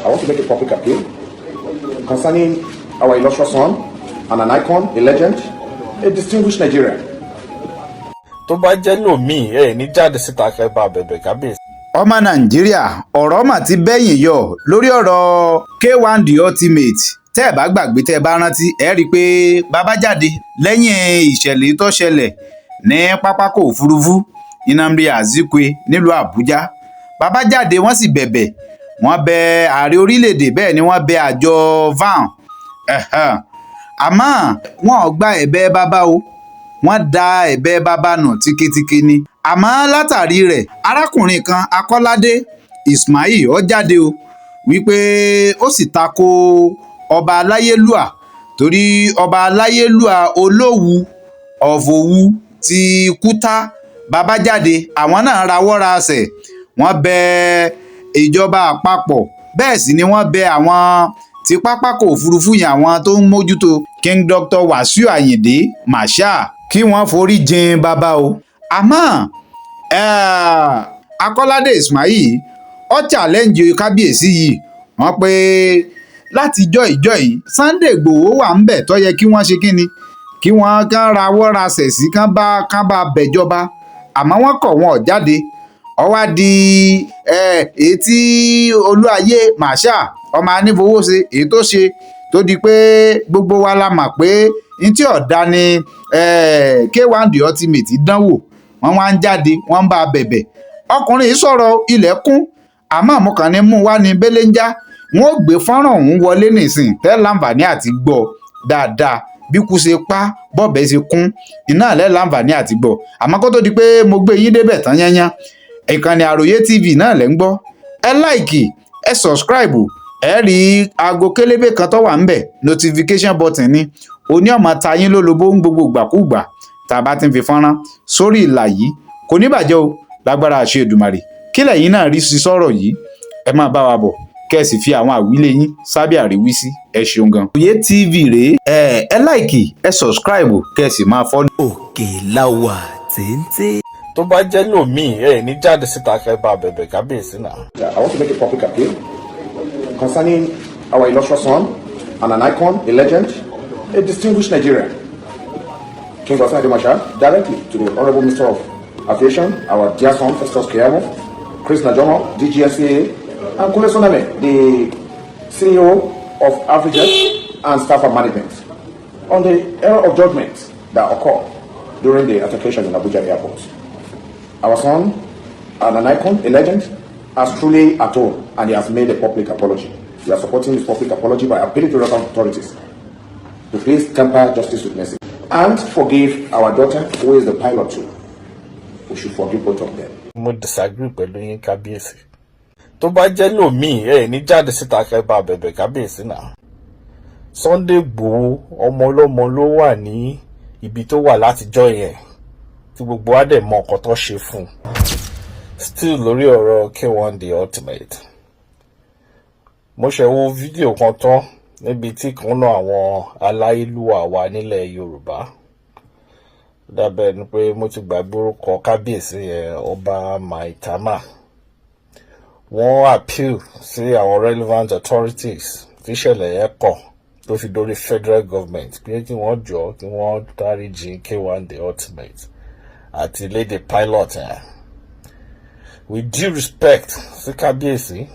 I want to make a public appeal concerning our illustrious son and an icon, a legend, a distinguished Nigerian. Tó bá jẹ́ lòmíì, ẹ ní jáde síta kẹ́ bá bẹ̀bẹ̀, kábíyèsí. Ọmọ Nàìjíríà, ọ̀rọ̀ mà ti bẹ́yìn yọ lórí ọ̀rọ̀ K1 The Ultimate. Tẹ́ ẹ̀ bá gbàgbé, tẹ́ ẹ bá rántí, ẹ rí i pé bàbá jáde lẹ́yìn ìṣẹ̀lẹ̀ tó ṣẹlẹ̀ ní pápákọ̀ òfurufú Nnamdi Azikiwe nílùú Àbújá. Bàbá jáde, wọ́n sì bẹ̀bẹ̀, wọ́n bẹ ààrẹ orílẹ̀-èdè, bẹ́ẹ̀ ni wọ́n bẹ àjọ FAAN. Àmọ́ wọn ò gba ẹ̀bẹ̀ bàbá o, wọ́n da ẹ̀bẹ̀ bàbá nù tíketíke ni. Àmọ́ látàrí rẹ̀, arákùnrin kan, Akọ́ládé Ismail, ó jáde o wípé ó sì tako ọba aláyélúà, torí ọba aláyélúà Olówu of Òwu ti Kútà. Bàbá jáde, àwọn náà rawọ́ rasẹ̀, wọ́n bẹ ìjọba àpapọ̀, bẹ́ẹ̀ sì ni wọ́n bẹ àwọn tí pápákọ̀ òfurufú yẹn, àwọn tó ń mójútó, King Dr. Wasiu Ayinde Marshal, kí wọ́n forí jìn bàbá o. Àmọ́ Akọ́ládé Ismail ó challenge kábíyèsí yìí. Wọ́n pé látijọ́ ìjọ́ yìí, Sunday Igboho wà ń bẹ̀ tó yẹ kí wọ́n ṣe kínni, kí wọ́n kàn rawọ́ rasẹ̀ sí, kán bá bẹ̀jọba, àmọ́ wọ́n kọ̀, wọn ò jáde. Ó wá di èyí tí Olúayé Marshal, ọmọ anífowóṣe, èyí tó ṣe tó di pé gbogbo wa la mọ̀ pé ní tí ọ̀dà ni K1 The Ultimate dánwò. Wọ́n wá ń jáde, wọ́n ń bá a bẹ̀bẹ̀. Ọkùnrin yìí sọ̀rọ̀ ilẹ̀ kún, àmọ́ mo kàn ní mú wá ní belenja. Wọn ò gbé fọ́nrán ọ̀hún wọlé nísìn tẹ́ láǹfààní àti gbọ́ dáadáa bí kú ṣe pa bọ́ọ̀bẹ ṣe kún iná lẹ́ láǹfààní àti gbọ́. Àmọ́ kó tó di pé mo gbé yín débẹ̀ tán yányán, ìkànnì Àròyé TV náà lẹ́ ń gbọ́. Ẹ like, ẹ subscribe, ẹ rí aago kélébé kan tó wà ń bẹ̀, notification button ni oní ọmọ ta yín lólobó ń gbogbo ìgbàkúùgbà tá a bá ti ń fi fọ́nrán sórí ìlà yìí. Kò ní bàjẹ́ o, lágbára àṣẹ Èdùmàrè. Kí lẹ̀yin náà rí sí sọ̀rọ̀ yìí? Ẹ máa bá wa bọ̀, kẹ́ ẹ sì fi àwọn àwílé yín sábẹ́ àríwísí. Ẹ ṣeun gan. Àròyé TV rèé. Ẹ like, ẹ subscribe, kẹ́ ẹ sì máa follow. Òkè la wà téńté. Tó bá jẹ́ lòmíì, ẹ ní jáde síta kẹ́ bá bẹ̀bẹ̀, kábíyèsí náà. I want to make a public appeal concerning our illustrious son and an icon, a legend, a distinguished Nigerian, King Wasiu Ayinde Marshal, directly to the Honorable Minister of Aviation, our dear son Festus Keyamo, Chris Najomo, DG NCAA, and Kunle Soname, the CEO of Afrijet and staff and management, on the error of judgment that occurred during the altercation in Abuja Airport. Our son, and an icon, a legend, has truly atoned and he has made a public apology. We are supporting his public apology by appealing to the relevant authorities to please temper justice with mercy and forgive our daughter, who is the pilot too. We should forgive both of them. Mo disagree pẹ̀lú yín, kábíyèsí. Tó bá jẹ́ lòmíì, ẹ ní jáde síta kẹ́ bá bẹ̀bẹ̀, kábíyèsí náà. Sunday Igboho, ọmọ ọlọ́mọ ló wà ní ibi tó wà látijọ́ yẹn, tí gbogbo wa dẹ̀ mọ nǹkan tó ṣe fún un. Still lórí ọ̀rọ̀ K1 The Ultimate, mo ṣe wo fídíò kan tán níbi tí kan náà àwọn aláyélúwà wa nílẹ̀ Yorùbá, dábẹ́ ni pé mo ti gbàgbé orúkọ kábíyèsí yẹn, Ọba Maitama, wọ́n appeal sí àwọn relevant authorities tí ìṣẹ̀lẹ̀ yẹn kàn, tó fi dórí federal government, pé kí wọ́n jọ kí wọ́n dáríjì K1 The Ultimate àti lady pilot yẹn. With due respect sí kábíyèsí,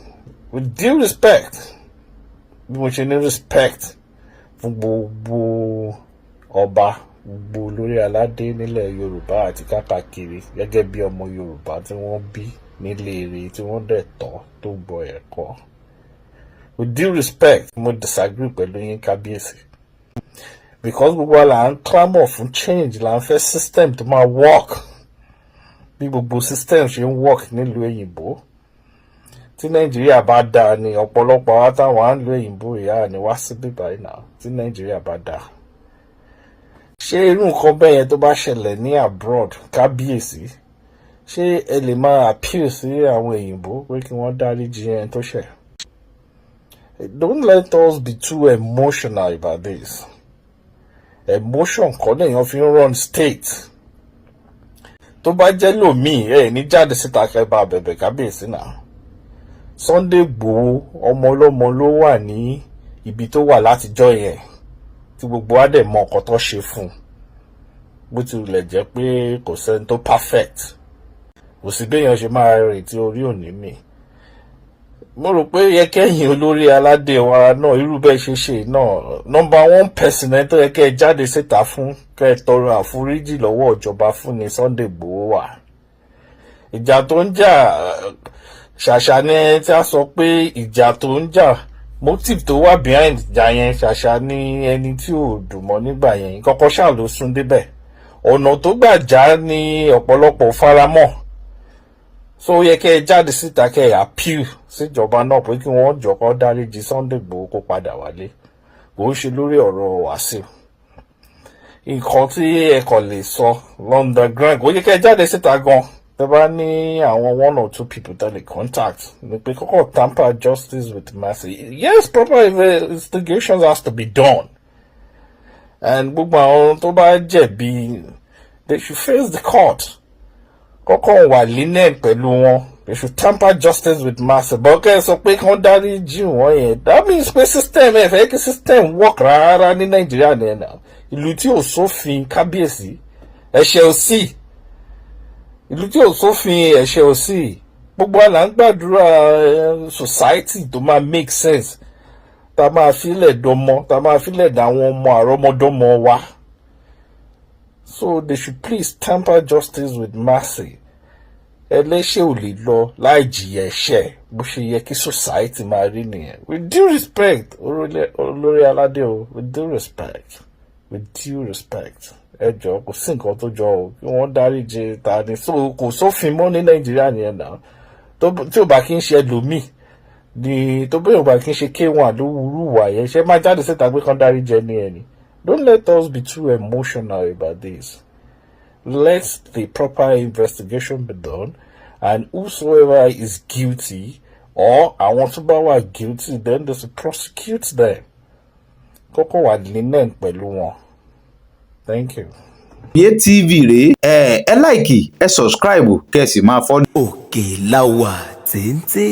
with due respect, bí mo ṣe ní respect fún gbogbo ọba, gbogbo olórí aládé nílẹ̀ Yorùbá àti káàkiri, gẹ́gẹ́ bí ọmọ Yorùbá tí wọ́n bí nílé ire, tí wọ́n dẹ̀ tọ́, tó gbọ́ ẹ̀kọ́, with due respect, mo disagree pẹ̀lú yín, kábíyèsí, because gbogbo wa là ń clamour fún change, là ń fẹ́ system tó máa work bí gbogbo system ṣe ń work nílùú òyìnbó. Tí Nàìjíríà bá dáa ni ọ̀pọ̀lọpọ̀ àwọn táwọn á ń lo òyìnbó ìyá ni wá síbí báyìí náà. Tí Nàìjíríà bá dáa, ṣé irú nǹkan bẹ́ẹ̀ yẹn tó bá ṣẹlẹ̀ ní abroad, kábíyèsí, ṣé ẹ lè máa appeal sí àwọn òyìnbó pé kí wọ́n dáríjì ẹni tó ṣẹ̀? Don't let us be too emotional about this. Emotion kọ́ lèèyàn fi ń run state. Tó bá jẹ́ lòmíì, ẹ ní jáde síta kẹ́ bá bẹ̀bẹ̀, kábíyèsí náà. Sunday Igboho, ọmọ ọlọ́mọ ló wà ní ibi tó wà látijọ́ yẹn, tí gbogbo wa dẹ̀ mọ nǹkan tó ṣe fún un. Bó tilẹ̀ jẹ́ pé kò sẹ́ni tó perfect, kò sí béèyàn ṣe máa rìn tí orí òní mi. Mo rò pé yẹ kẹ́yìn olórí aládé wa náà, irú bẹ́ẹ̀ ṣe ṣe náà, number one person ẹni tó yẹ kẹ́ ẹ jáde síta fún, kẹ́ ẹ tọrọ àforíjì lọ́wọ́ ìjọba fún ni Sunday Igboho wà. Ìjà tó ń jà, ṣàṣà ni ẹni tí a sọ pé ìjà tó ń jà, motive tó wà behind ìjà yẹn, ṣàṣà ni ẹni tí ò dùn mọ́ nígbà yẹn. Kọ́kọ́ ṣáà ló sún débẹ̀, ọ̀nà tó gbà já ní ọ̀pọ̀lọpọ̀ faramọ́. So ó yẹ kẹ́ ẹ jáde síta, kẹ́ ẹ appeal síjọba náà pé kí wọ́n jọ̀ọ́, kó dáríjì Sunday Igboho, kó padà wálé. Kò ń ṣe lórí ọ̀rọ̀ Wàsíù. Nǹkan tí ẹ kàn lè sọ underground, kò yẹ kẹ́ ẹ jáde síta gan. Tẹ́ bá ní àwọn one or two people tẹ́ lè contact ní pé kọ́kọ́ tamper justice with mercy. Yes, proper investigations has to be done, and gbogbo àwọn tó bá jẹ̀bi, they should face the court. Kọ́kọ́ wà lenient pẹ̀lú wọn. They should tamper justice with mercy, but kẹ́ ẹ sọ pé kí wọ́n dárí jì wọ́n yẹn, that means pé system, ẹ fẹ́ kí system work rárá ní Nàìjíríà nìyẹn náà. Ìlú tí ò sófin, kábíyèsí, ẹ̀ṣẹ̀ ò sí. Ìlú tí ò sófin, ẹ̀ṣẹ̀ ò sí. Gbogbo wa là ń gbàdúrà society tó máa make sense, tá máa filẹ̀ dọmọ, tá máa filẹ̀ dàwọn ọmọ àrọ́mọdọ́mọ wa. So they should please temper justice with mercy. Ẹlẹ́ṣẹ̀ ò lè lọ láì jìyà ẹ̀ṣẹ̀. Bó ṣe yẹ kí society máa rí nìyẹn. With due respect, olórí aládé o, with due respect, with due respect, ẹ jọ̀ọ́, kò sí nǹkan tó jọ o. Kí wọ́n dáríjì ta ni? So kò sófin mọ́ ní Nàìjíríà nìyẹn náà. Tí ò bá kí ń ṣe ẹlòmíì ni, tó bẹ́ẹ̀ ò bá kí ń ṣe K1 ló wúrú wà yẹn, ṣé má jáde síta pé kán dáríjì ẹni ẹni? Don't let us be too emotional about this. Let the proper investigation be done, and whosoever is guilty or àwọn tó bá wà guilty, then they should prosecute them. Kọ́kọ́ wà lenient pẹ̀lú wọn. Thank you. TV rèé. Ẹ like, ẹ subscribe, kẹ́ ẹ sì máa follow. Òkè la wà téńté.